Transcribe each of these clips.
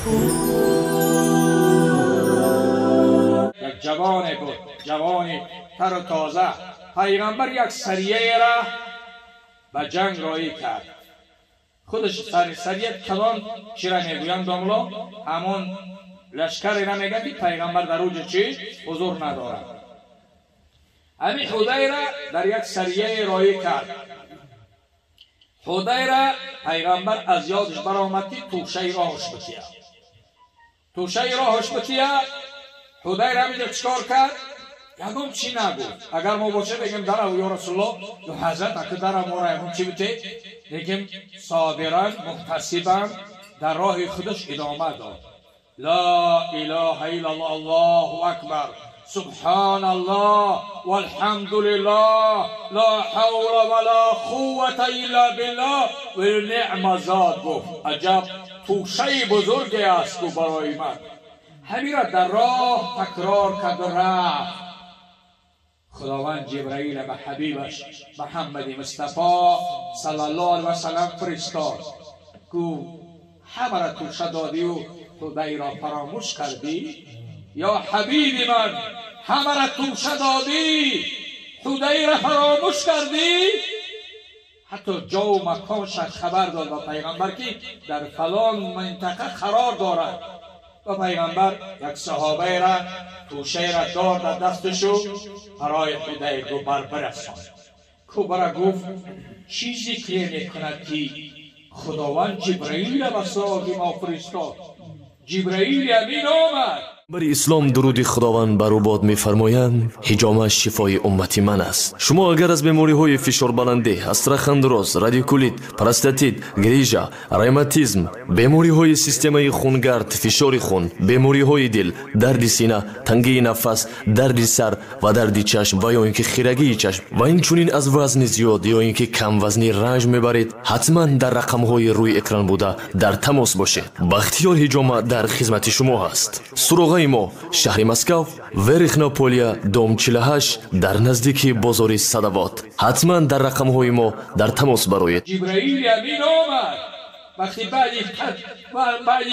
یک جوان بود، جوانی تر و تازه. پیغمبر یک سریه را به جنگ رایی کرد. خودش سریه کلان چی را میگویند داملا؟ همون لشکر را میگن که پیغمبر در اوج چی؟ حضور ندارد. همین حدی را در یک سریه رایی کرد. حدی را پیغمبر از یادش برآمد که توشه راهش بتیه. توشه راهش بتیه. حدی را میده چکار کرد؟ یکم چی نگفت. اگر ما باشه بگیم در یا رسول الله یا حضرت اکه در ما را یکم چی بته؟ لیکن صابرا محتسبا در راه خودش ادامه داد. لا اله الا الله، الله اکبر، سبحان الله والحمد لله، لا حول ولا قوة الا بالله و نعم زاد. گفت عجب توشه بزرگی است برای من. همین را در راه تکرار کرد و رفت. خداوند جبرائیل به حبیبش محمد مصطفی صلی الله علیه و سلم فرستاد. گفت همه را توشه دادی و خدای را فراموش کردی؟ یا حبیب من، همه را توشه دادی، خدای را فراموش کردی؟ حتی جا و مکانش خبر داد و پیغمبر که در فلان منطقه قرار دارد. و پیغمبر یک صحابه را توشه را داد در دستشو برای خدای گو بر برسان. کو برا گفت چیزی که میکند که خداوند جبرئیل را به سراغ ما فرستاد. جبرئیل امین آمد. بر اسلام درود خداوند بر او باد می‌فرمایند حجامه شفای امت من است. شما اگر از بیماری‌های فشار بلندی، استراخندروز، رادیکولیت، پروستاتیت، گریژا، رевماتیسم، بیماری‌های سیستم خونگرد، فشار خون، بیماری‌های دل، درد سینه، تنگی نفس، درد سر و درد چشم و یا اینکه خیرگی چشم و اینچنین از وزن زیاد یا اینکه کم وزنی رنج می‌برید، حتما در رقم‌های روی اکران بوده در تماس باشید. بختیار حجامه در خدمت شما هست. سراغ ما شهر مسکو، Верхнополия، дом 48 در نزدیکی بازار صدوات. حتما در رقم‌های ما در تماس برایید. جبرئیل امین آمد. وقتی بعد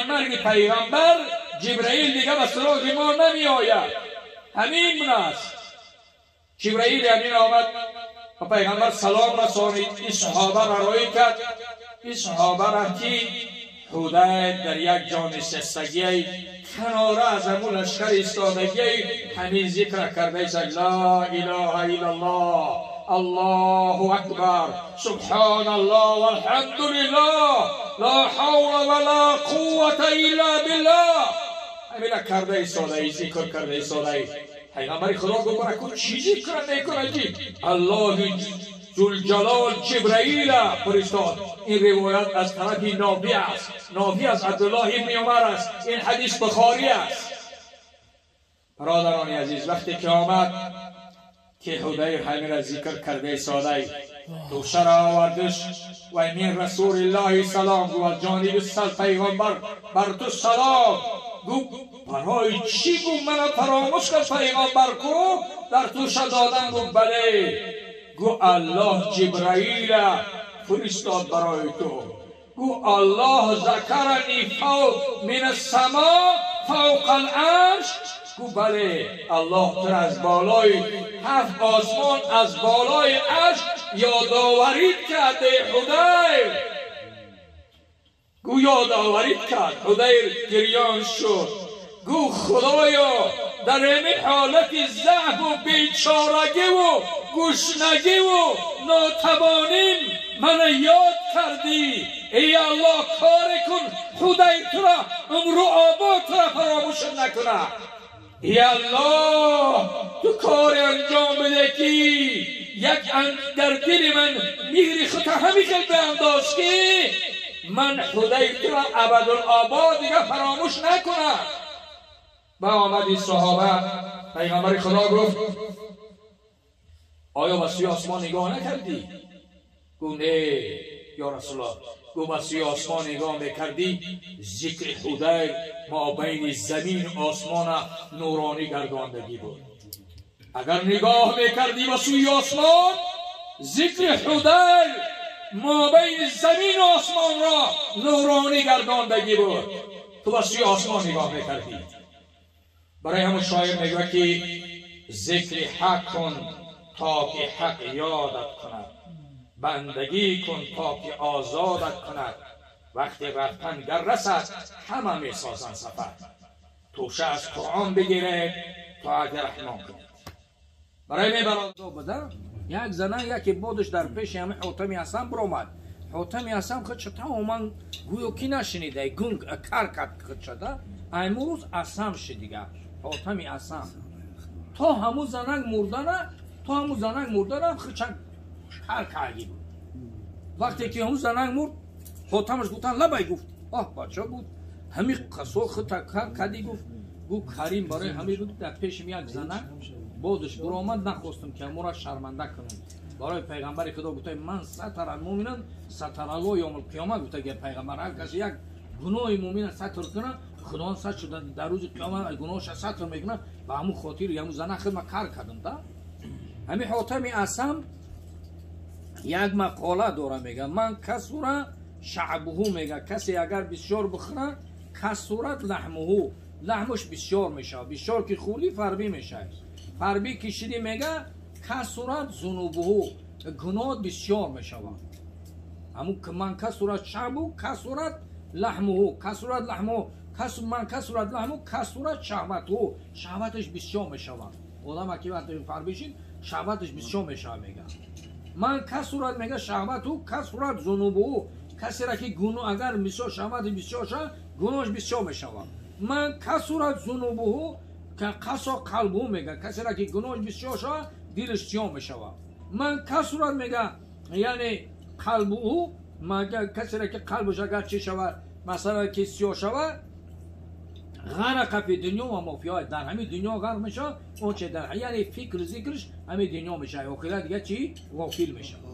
مرگ پیغمبر جبرئیل دیگه به سراغ ما نمی آید. همین است. جبرئیل امین آمد و پیغمبر سلام رسانید. این صحابه را رای کرد. این صحابه را که حدی در یک جا نشستگی کناره از همون لشکر ایستادگی همین ذکر کرده ایست: لا اله الا الله، الله اکبر، سبحان الله والحمد لله، لا حول ولا قوة الا بالله. همین کرده ایستاده، ذکر کرده ایستاده. پیغمبر خدا گفت برکن چی ذکر میکنه که الله ذوالجلال جبرئیل فرستاد. این روایت از طرف نافع است. نافع از عبدالله ابن عمر است. این حدیث بخاری است. برادران عزیز، وقتی که آمد که حدی همین را ذکر کرده ساده توشه را آوردش و این رسول الله سلام گو از جانب سل پیغمبر بر تو سلام. گو برای چی؟ گو من فراموش کرد پیغمبر کو در توشه دادن. گو بله. گو الله جبرائیل فرستاد برای تو. گو الله ذکرنی فوق من السما فوق العرش. گو بله، الله تو از بالای هفت آسمان، از بالای عرش یادآوری کرده حدی. گو یادآوری کرد. حدی گریان شد. گو خدایا در این حالت ضعف و بیچارگی و گشنگی و ناتوانیم من یاد کردی. ای الله کار کن خدای تو را عمر و آباد تو را فراموش نکنه. ای الله تو کار انجام بده که یک در دل من میری خود همین به که من خدای تو را ابدالآباد دیگه فراموش نکنم. با آمد صحابه پیغمبر خدا گفت آیا به سوی آسمان نگاه نکردی؟ گفت نه یا رسول الله. گفت به سوی آسمان نگاه میکردی ذکر خدای ما بین زمین و آسمان نورانی گرداندگی بود. اگر نگاه میکردی به سوی آسمان ذکر خدای ما بین زمین و آسمان را نورانی گرداندگی بود. Ту ба сӯи осмон нигоҳ мекардӣ. Барои ҳамон шоир мегӯяд, ки зикри ҳақ кун, то ки ҳақ ёдат кунад, бандагӣ кун, то ки озодат кунад. Вақти рафтан гар расад, ҳама месозанд сафар. Тӯша аз Қуръон бигиред, то аҳди Раҳмон кунед. Барои мебарод буда як зана, яке бодаш дар пеши ҳами Ҳотами Ҳасан биромад. Ҳотами Ҳасан худша тамоман гӯё ки нашнида, гунг кар кард худшада. Аймрӯз асам шид дига Ҳотами Ҳасан. То ҳамун занак мурдана, то ҳамун занак мурдана худша кар карди буд. Вақте ки ҳамун занак мурд, Ҳотамаш гуфтан лабай, гуфт: оҳ, бача, гуфт, ҳами қасо худта кар кардӣ. Гуфт, карим барои ҳамин буд, дар пешим як занак бодаш биромад, нахостам ки ҳамура шарманда кунам. Барои пайғамбари Худо гуфта: ман сатара муминан сатаралло ёвмал қиёмат. Гуфта ки пайғамбар: ҳар касе як гуноҳи мумина сатр кунад, Худованд сатр шуда дар рӯзи қиёмат гуноҳша сатр мекунад. Ба ҳамун хотир ҳамун зана хидма кар кардам. Да ҳами Ҳотами Асам як мақола дора, мега: ман касура шаъбуҳу, мега, касе агар бисёр бихӯра, касурат лаҳмуҳу, лаҳмуш бисёр мешавад. Бисёр ки хӯрдӣ, фарбӣ мешавад. Фарбӣ ки шидӣ, мега, касурат зунубуҳу, гуноҳ бисёр мешавад. Ҳамун ман касурат шаъбу касурат лаҳмуҳу, касурат лаҳмуҳу, ман касурат лаҳму касурат шаҳватуҳу, шаҳваташ бисёр мешавад. Одама ки вақте фарбӣ шид, шаҳваташ бисёр мешавад. Мега: ман касурат, мега, шаҳвату касурат зунубуҳу, касера ки гуноҳ агар бисёр, шаҳвати бисёр шавад, гуноҳш бисёр мешавад. Ман касурат зунубуҳу қасо қалбуҳу, мега, касера ки гуноҳш бисёр шавад, дилаш сиёҳ мешавад. Ман касурат, мега, яъне қалбуҳу, касера ки қалбаш агар чӣ шавад, масалан, ки сиёҳ шавад, ғарақа фи дунё ва мо фиҳа, дар ҳамин дунё ғарқ мешавад, он че дар, яъне, фикру зикрш ҳамин дунё мешавад, охират дига чӣ, ғофил мешавад.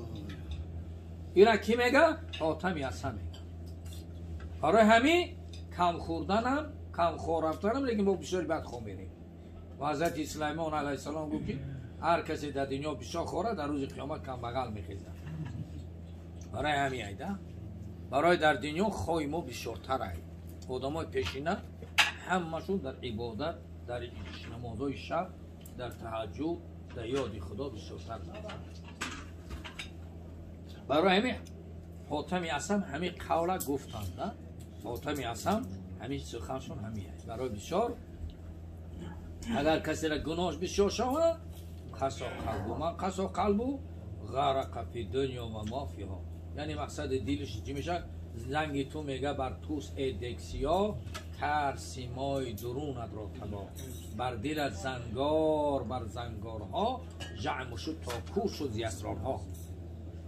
Ира кӣ мега? Ҳотами Ҳасан мега. Барои ҳамин кам хӯрданам, кам хор рафтанам, лекин мо бисёри бад хоб мерем. Ва ҳазрати Сулаймон алайҳиссалом гуфт, ки ҳар касе дар дунё бисёр хӯрад, дар рӯзи қиёмат камбағал мехезад. Барои ҳамин айда, барои дар дунё хои мо бисёртар ай. Одамои пешина ҳамашон дар ибодат, дар намозҳои шаб, дар таҳаҷҷуд, дар ёди Худо бисёртар. Барои ҳамин Ҳотами Асам ҳамин қавла гуфтанд. Ҳотами Асам ҳамин суханшон ҳамин аст. Барои бисёр агар касера гуноҳш бисёр шавад, қасо қалбу, ман қасо қалбу ғарақа фи дунё ва мо фиҳо, яъне мақсади дилиш чӣ мешавад? Занги ту, мега, бар туст, э дегсиё, кар симои дурунатро табоҳ, бар дилат зангор бар зангорҳо ҷамъ шуд, то кӯр шуд зи асрорҳо.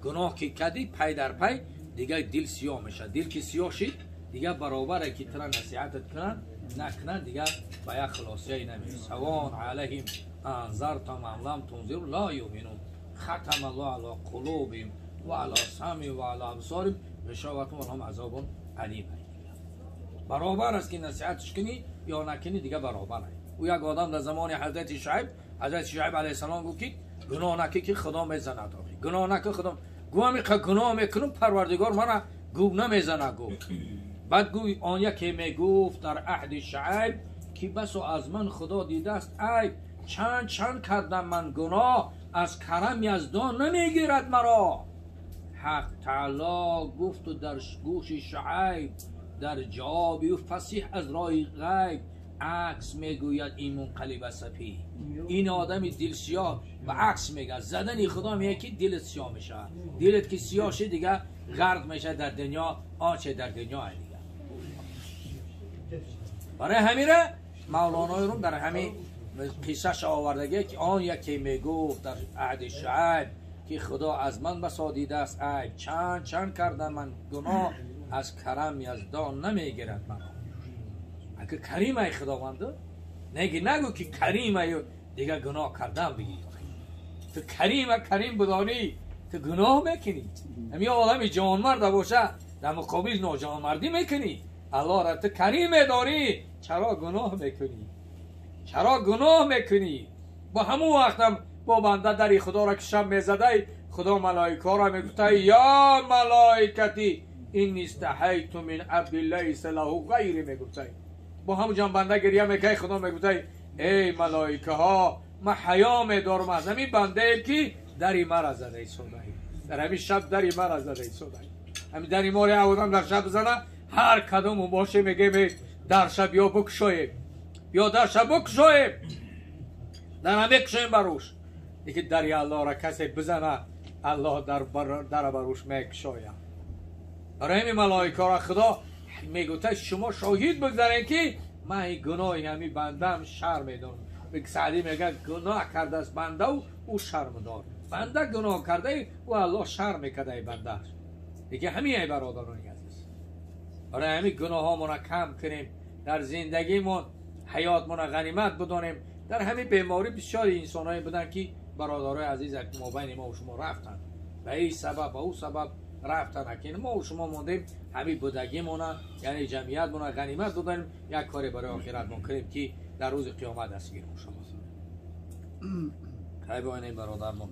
Гуноҳ ки кардӣ, пай дар пай дигар дил сиёҳ мешавад. Дил ки сиёҳ шид, дигар баробаре ки тра насиҳатат кунанд, накунанд, дигар ба як хулосияе намерасӣ. Савон алайҳим анзартам ам лам тунзир ла юъминун, хатама Аллоҳ ала қулубиҳим ва ала самъиҳим ва ала абсориҳим ғишоватун ва лаҳум азобун алим. Баробар аст ки насиҳатш кунӣ ё накунӣ, дигар баробар аст. Ӯ як одам дар замони ҳазрати Шуайб, ҳазрати Шуайб алайҳиссалом гуфт, ки гуноҳ накӣ, ки Худо мезанад. Гуноҳ накӣ, Худо гӯ, ҳамиқа гуноҳ мекунам, Парвардигор мана гӯ намезана, гуфт. Баъд гӯй он яке мегуфт дар аҳди Шуайб, ки басо аз ман Худо дидааст айб, чанд чанд кардам ман гуноҳ, аз карам Яздон намегирад маро. Ҳақ таоло гуфту дар гӯши Шуайб, дар ҷавоби ӯ фасиҳ аз роҳи ғайб: акс мегӯяд ин мунқалиба сафӣ, ин одами дилсиёҳ ба акс мегӯяд. Задани Худо меяд, ки дилат сиёҳ мешавад. Дилат ки сиёҳ шид, дигар ғарқ мешавад дар дунё, он че дар дунё ай дигар. Барои ҳамира Мавлонои Рум дар ҳамин қиссаша овардагие, ки он яке мегуфт дар аҳди Шуайб, ки Худо аз ман басо дидааст айб, чанд чанд кардам ман гуноҳ, аз карам Яздон намегирад маро. Ака карим ай Худованду, неги нагӯ, ки карим аю дигар гуноҳ кардан бигӣ. Ту карима карим будонӣ, ту гуноҳ мекунӣ. Ҳамин одами ҷавонмарда боша, дар муқобил ноҷавонмардӣ мекунӣ. Аллоҳра ту карим медорӣ, чаро гуноҳ мекунӣ? Чаро гуноҳ мекунӣ? Бо ҳамун вақтам бо банда дари Худоро ки шаб мезадай, Худо малоикаро мегуфтай: ё малоикати إني استحييت من عبد ليس له غيري میگفته. با همون بنده گریه میکنه، خدا میگفته ای ملائکه ها، من حیا میدارم از همین بنده که دری مرا زده ایستاده، در همین شب دری مرا زده ایستاده. همین دری ما رو آدم در شب بزنه، هر کدوم باشه میگه در شب یا بکشاییم یا در شب بکشاییم، در همه کشاییم بروش. دیگه دری الله را کسی بزنه، الله در بروش میکشاید. برای همین ملائکه را خدا میگوته شما شاهید بگذارین که من این گناه همین بنده هم شرم میدارم. سعدی میگه گناه کرده است بنده و او شرم دار، بنده گناه کرده و الله شرم میکرده ای بنده. دیگه همین ای برادران عزیز، برای همین گناه ها را کم کنیم در زندگیمون، حیاتمون را غنیمت بدانیم. در همین بیماری بسیار انسانایی بودن که برادرای عزیز ما بین ما و شما رفتن، به این سبب و او سبب رفتن که ما و شما موندیم. همین بودگیمون یعنی جمعیتمون غنیمت بدانیم، یک کاری برای آخرتمون کنیم که در روز قیامت دستگیر شما. خیلی با این برادرمون.